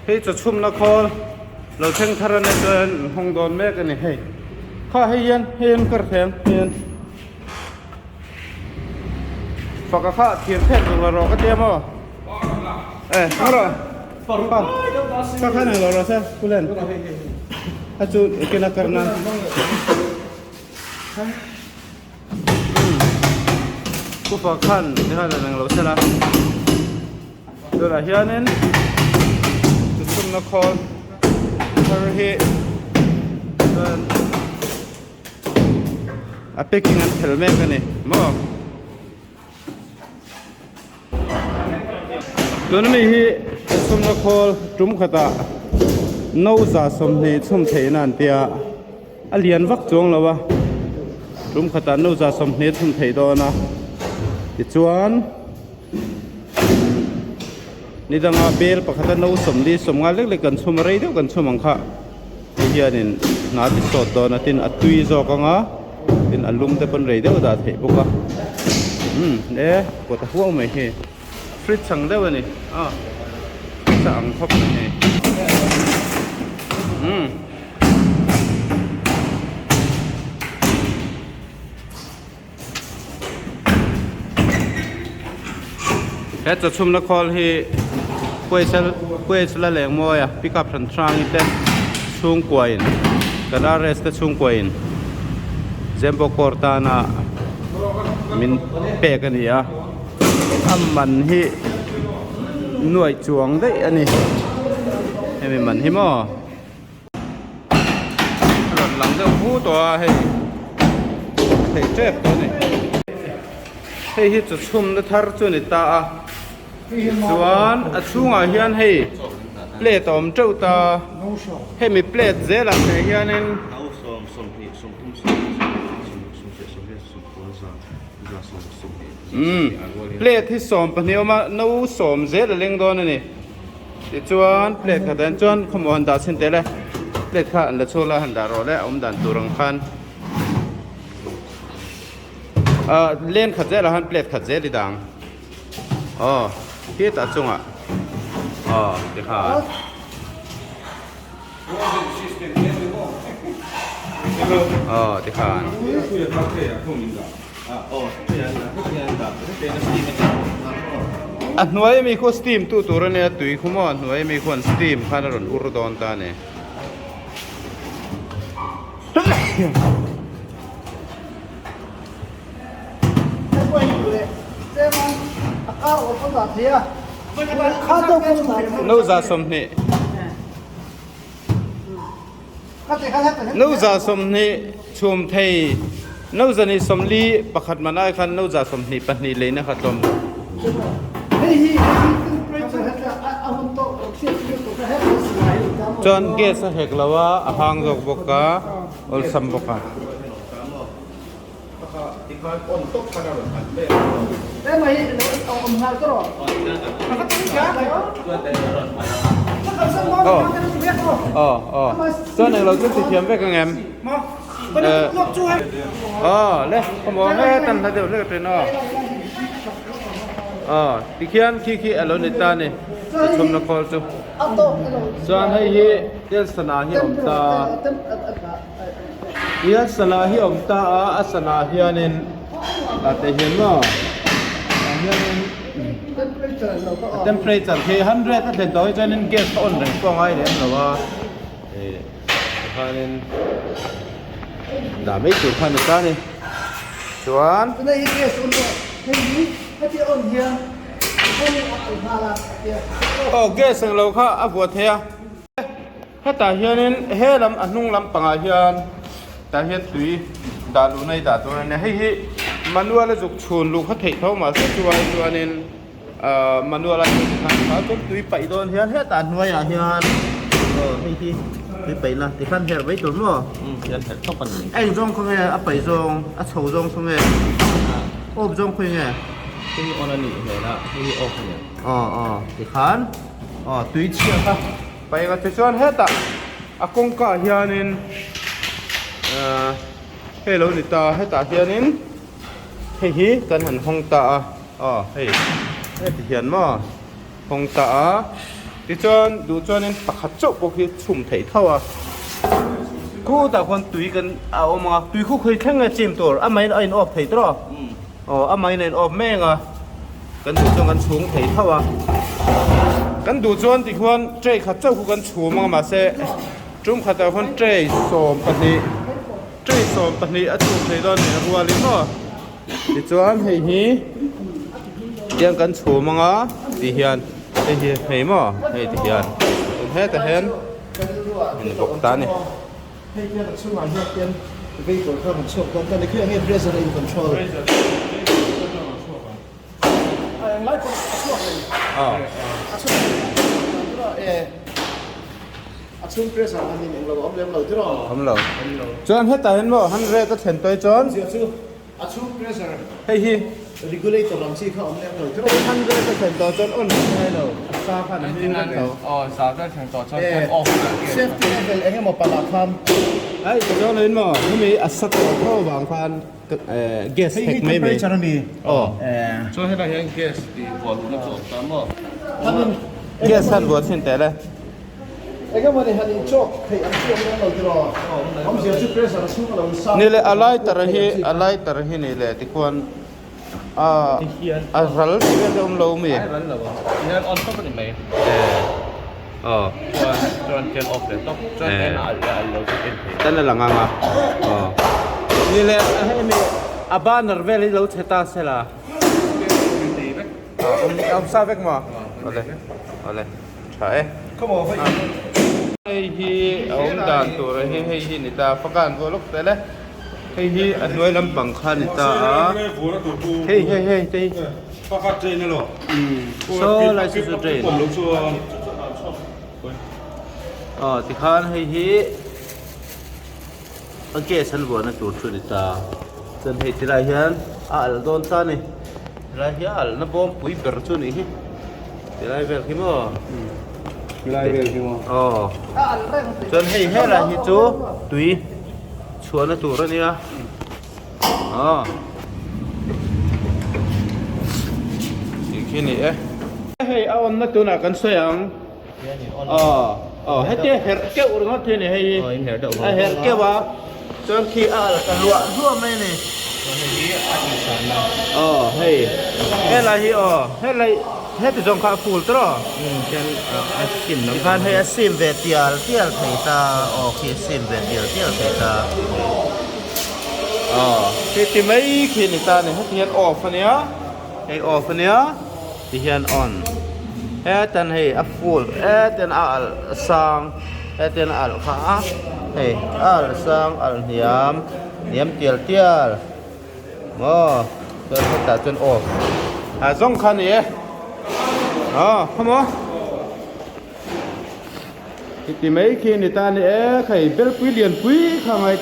Hei chaw chhumna khawl lo thleng thar a nia chuan an hawng dawn mek a ni hei. Kha hei hian hei an kar thei ang hei hian faka kha thir phek duh la rawh ka tia maw? E hawng rawh kha kha kha nei lo rawh se Pulen a chu kena kar nan. Kupa khan tikhan a reng lo sela tunah hianin tuchhumna khawl thar hi chuan a packing an phel mek a ni maw. Tuna mi hi chhumna khawl tum khatah no za 20 chhum theihna an tia a lian vak chuang lo a tum khatah no za 20 chhum theih dawn a tichuan ni danga bel pakhata no 40 50 lek lek kan chhum a rei deuh kan chhum ang kha ti hianin hna ti sawt dawn a tin a tui zawk ang a. Tin a lum te pawn rei deuh dah theih bawk a umm e kawt a huau mai hi fridge ang deuh a ni a fridge a ang khawp mai hei umm he chaw chhumna khawl hi kuaisel kuaisela leng mawi a pickup hran hrang te chhungkua in kan rs te chhungkua in Zembo kawr tana min pek a ni a a man hi nuaih chuang daih a ni hemi man hi maw. A rawn lang deuh hu tawh a hei a theih tep tawh a ni hei hi chaw chhumna thar chu a ni ta a tichuan a chhungah hian hei plate a awm teuh ta hemi plate zelah te hianin umm plate hi 12 a awm a no 10 zel a leng dawn a ni. Tichuan plate khat ah chuan khawmuh han dah chhin tel e plate kha an la chhuak la han dah rawh le a awm dan tur ang khan ah len khat zel ah khan plate khat zel i dang aw khitah chungah aw tikhan aw tikhan. A hnuai ami khu steam tu tur a nia tui khu maw a hnuai ami khuan steam khan a rawn ur dawn ta a ni. No za 20 No za 20 chhum thei no zani 40 pakhat man ai khan no za 22 leina kha tlawm deuh. Chuan gas a hek lo a, a hang zawk bawk a, awlsam bawk a. Aw aw chuan englo chu ti thiam vek ang em? Aw le khawmuang he tan hla deuh hlek a ṭhen aw. Aw tikhian khi khi a lo ni ta a ni chhumna khawl chu. Chuan hei hi tel sana hi a awm ta. Ia sana hi awm ta a, a sana hianin ah teh hian maw ah hianin a temperature khi hundred a thlen tawh hi chuanin gas a on reng pawh a ngai lem lo a ih tikhanin dah mai tur kha a ni ta a ni chuan aw gas ang lo kha a vuah thei a. Hetah hianin he lam a hnung lam pangah hian tah hian tui dah luhna hi dah tur a nia hei hi manual a zuk chhun luh kha theih tho mahse chuai chuanin ahh manual a chhun khan kha chuan tui paih dawn hian hetah hnuaiah hian aw hei hi tui paihna tikhan herh mai tur maw hian herh tawp a ni a engzawng khaw nge a paih zawng a chho zawng khaw nge off zawng khaw nge hei hi on a nih hmel a hei hi off a nia aw aw tikhan aw tui chhia kha. Paihna te chuan hetah a kawngka ah hianin ahh hei lo ni ta hetah hianin hei hi kan han hawng ta a aw hei heti hian maw hawng ta a. Tichuan duh chuanin pakhat chauh pawh khi chhum theih tho a. Khutah khuan tui kan a awm ang a, tui khu khawi thleng nge chim tur amahin a in off thei tawh a, aw amahin a in off mek a, kan duh chuan kan chhung thei tho a. Kan duh chuan tikhuan tray khat chauh khu kan chhum ang a mahse tum khatah khuan tray 12 tray 12 a chhum thei dawn a nih rualin maw. Tichuan hei hi tiang kan chhum anga ti hian hei hi hei maw hei ti hian chuan hetah hian in bawk ta a ni. Hei hian a chhungah hian hian vapor kha a rawn chhuak dawn ta ni khi enge pressure a in control. A englai pawh a chhuak reng a chhuak reng e. A chhung pressure han in englo a awm lem lo tiraw? Awm lo. Chuan hetah hian maw 100 a thlen tawih chuan. Zia chu a chhung pressure. Hei hi. Regulator ang chi kha awm lem lo tiraw? Hei 100 a thlen tawh chuan on reng ngai lo. A sa khan a hming vek tho. Aw sa kha thlen tawh chuan turn off vek nge. Safety level eng emaw palh ah khan. Ai tichuan lo in maw hemi a sa tawh tho vang khan gas Hei hi hek mai mai. temperature a ni. Aw. Chuan hetah hian gas tih vuah luhna chu a awm ta maw? Gas khan vuah chhin teh le. Engemaw ni han inchawk theih ang chu awm lem lo tiraw? Awmzia chu pressure a chhung a lo sang Ni le a lighter hi a lighter hi ni le tikhuan a a ral tih vel te awm lo mi? A ral lo a, tihian on tawp a ni mai. Aw. Chuan chuan khian off leh tawp, chuan en a alh leh alh lo chu en theih. Tan a lang ang a, aw. Ni le hei mi a banner vel hi lo chhe ta se la. Awm sa vek maw? Awle awle. Tha e. Hei hi a awm dan tur a hi hei hi ni ta faka an vuah lawk tel e. Hei hi a hnuai lampang kha ni ta a. Hei hei hei te hi. Saw lai chu chu train. Aw tikhan hei hi a gas an vuahna tur chu ni ta. Chuan hei tilai hian a alh dawn ta a ni. Tilai hi a alhna bawm pui ber chu a nih hi. Tilai vel khi maw? Tilai vel khi maw? Aw. Chuan hei helai hi chu tui chhuahna tur a nia. Aw. Tih khi a ni e. Hei a awmna tunah kan sawi ang. Aw aw heti a herh keuh ringawt hi a ni hei hi a herh keuh a chuan khi a alh ta hluah hluah mai a ni aw hei helai hi aw helai heti zawng kha a ful tawh tikhan hei a sim ve tial tial thei ta aw khi a sim ve tial tial thei ta aw khi ti mai khi a ni ta a ni heti hian off a nia hei off a nia. Ti hian on hetan hei a full hetan a alh sang hetan a alh kha a hei a alh sang alh hniam hniam tial tial maw chuan hetah chuan off ah zawng kha a ni e aw khawmaw ti mai khi a ni ta a ni e hei belpui lianpui kha a ngai.